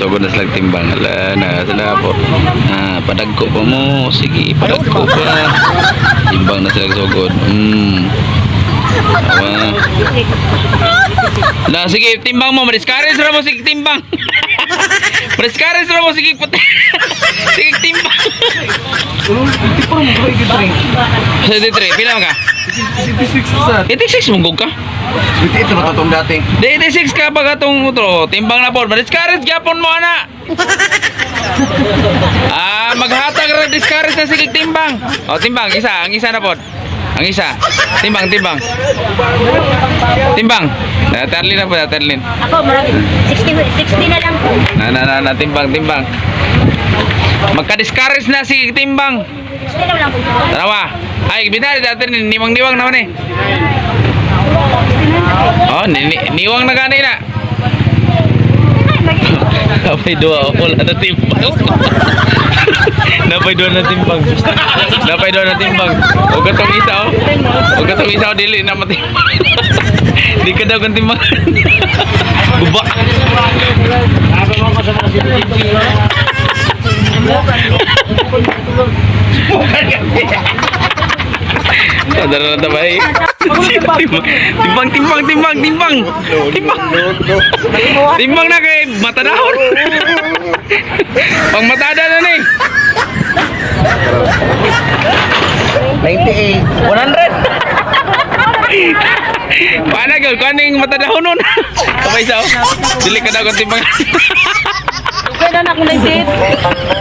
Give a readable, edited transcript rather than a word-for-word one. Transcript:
Sugod na sila timbang. Ala na sila po. Ah, padagko pa mo. Sige, padagko pa. Timbang na sila sugod. Awa. Na, sige, timbang mo. Madiscourage ra mo, sige, timbang. Madiscourage ra mo, sige, puti. Sige, timbang. 73, pila man ka? 76 sa. 86 mong ka? Ito ba totoong dati? Di 86 ka pa katong utro, timbang na po. Madiscourage gyapon mo ana. Ah, maghatag ra discourage na sige timbang. O timbang, isa, ang isa na pod. Ang isa. Timbang, timbang. Timbang. Natarlin na po, natarlin. Ako, marami. 60, 60 na lang po. Na na na, na timbang, timbang. Magka-discourage na sige timbang. 60 na lang po. Tanawa. Ay, binari dati niwang-niwang naman eh. Oh, niwang na gani na. Napay duha, wala na timbang. Napay duha na timbang. Napay duha na timbang. O katong isa oh. O katong isa oh, dili na matimbang. Di ka daw kang timbang. Guba. Sadara na tabay. Timbang, timbang, timbang, timbang. Timbang. Timbang na kay matadahon. Pang matada na ni. 98. 100. Paano gyud kaning matadahon nun? Kamay sa. Dili ka daw kung timbang. Okay na na akong 98.